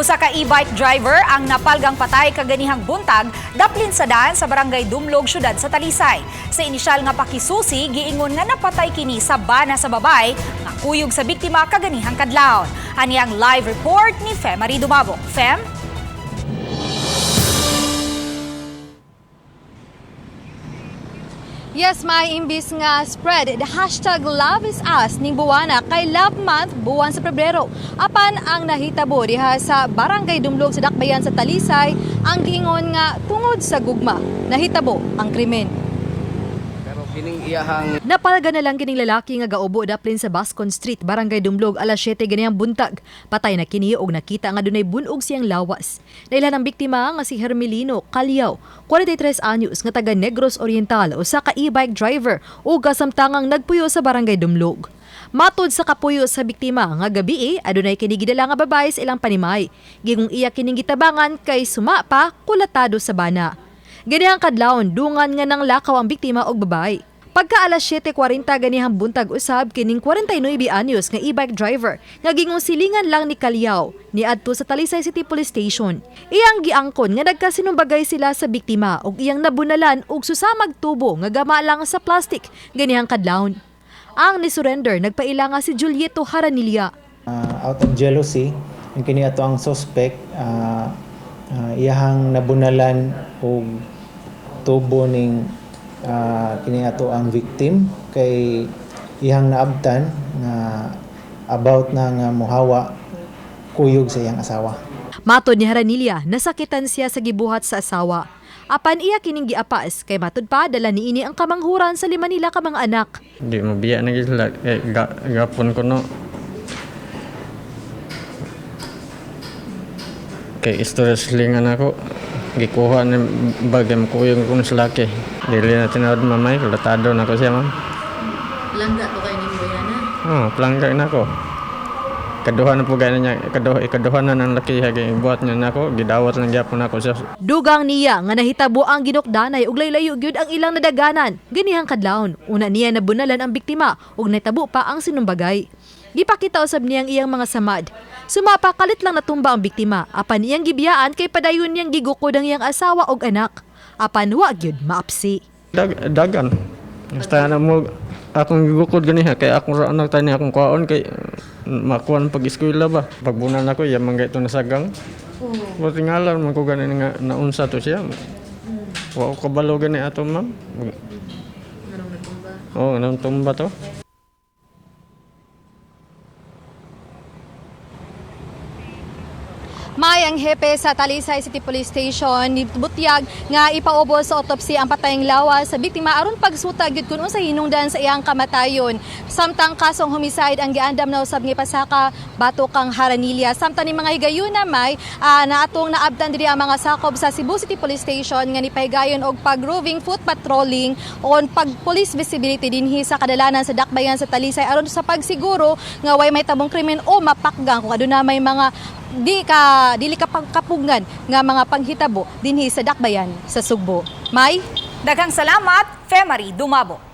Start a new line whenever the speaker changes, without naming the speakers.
Usa ka e-bike driver ang napalgang patay kaganihang buntag daplin sa daan sa Barangay Dumlog, syudad sa Talisay. Sa inisyal nga pakisusi, giingon nga napatay kini sa bana sa babay nga kuyog sa biktima kaganihang kadlawon. Ani ang live report ni Femary Dumabo. Fem?
Yes, may imbis nga spread the #LoveIsUs ning buwana kay Love Month buwan sa Pebrero. Apan ang nahitabo diha sa Barangay Dumlog sa Dakbayan sa Talisay ang giingon nga tungod sa gugma nahitabo ang krimen.
Pero kining iyahang
Napalga na lang kining lalaki nga gaubo daplin sa Bascon Street, Barangay Dumlog, alas 7 ganiyang buntag. Patay na kini og nakita nga dunay bunog siyang lawas. Nailhan ang biktima nga si Hermelino Calyaw, 43 anyos, nga taga Negros Oriental, usa ka e-bike driver ug kasamtangang nagpuyo sa Barangay Dumlog. Matod sa kapuyo sa biktima nga gabi adunay kini gidala nga babae sa ilang panimay. Gingong iya kining gitabangan kay suma pa kulatado sa bana. Ganihang kadlawon, dungan nga nang lakaw ang biktima og babae. Pagka alas 7:40 ganihang buntag usab kining 49 anyos nga e-bike driver nga gingong silingan lang ni Calyaw niadto sa Talisay City Police Station. Iyang giangkon nga nagkasinumbagay sila sa biktima ug iyang nabunalan og susamag tubo nga gama lang sa plastic ganihang kadlawon. Ang ni-surrender nagpaila nga si Julieto Haranilla.
Out of jealousy, ang kini ato ang suspect iyahang nabunalan og tubo ning kini ato ang victim kay iyang naabtan nga about na nga muhawa kuyog sa iyang asawa.
Matod ni Haranilla, nasakitan siya sa gibuhat sa asawa. Apan iya kining giapas kay matud pa dala niini ang kamanghuran sa lima nila ka mga anak.
Di mo biya na gid sila kay gapon ko no. Kay istorya silingan ako. Gikuha ni bagay mo kuyog ko sa laki. Dili na tinawad mamay, kulatado na ko siya, ma'am.
Langga to kay ning Boyana.
Oh, plangga na ko. Kaduha na po gani niya, kaduha, ikaduha na ng laki kay buhat niya nako, gidawat lang gyapon nako siya.
Dugang niya nga nahitabo ang ginukdanay ug laylayo gyud ang ilang nadaganan. Ganihang kadlawon, una niya nabunalan ang biktima ug nahitabo pa ang sinumbagay. Gipakita usab niyang iyang mga samad. Sumapa kalit lang natumba ang biktima apan iyang gibiyaan kay padayon niyang gigukod ang iyang asawa og anak. Apan wa gyud maapsi.
Dagan. Basta na mo akong gigukod ganiha kay akong ra anak tani akong kuhaon kay makuan pag eskwela ba. Pagbunan ako iya man ito nasagang. Oh. Ngalan man ko gani nga naunsa to siya. Wa ko kabalo gani ato, ma'am.
Nganong natumba?
Oh, nang tumba to.
May ang hepe sa Talisay City Police Station ni butyag nga ipaubos sa autopsy ang patayng lawas sa biktima aron pagsuta gyud kun unsa hinungdan sa iyang kamatayon. Samtang kasong homicide ang giandam na usab nga ipasaka batok kang Haranilla. Samtang ni mga higayuna may naatong naabtan diri ang mga sakop sa Cebu City Police Station nga nipahigayon og pag-roving foot patrolling on pag police visibility dinhi sa kadalanan sa dakbayan sa Talisay aron sa pagsiguro nga way may tabong krimen o mapakgang kung aduna may mga di ka dili ka pagkapugngan nga mga panghitabo dinhi sa dakbayan sa Sugbo. May
Daghang salamat, Femary Dumabo.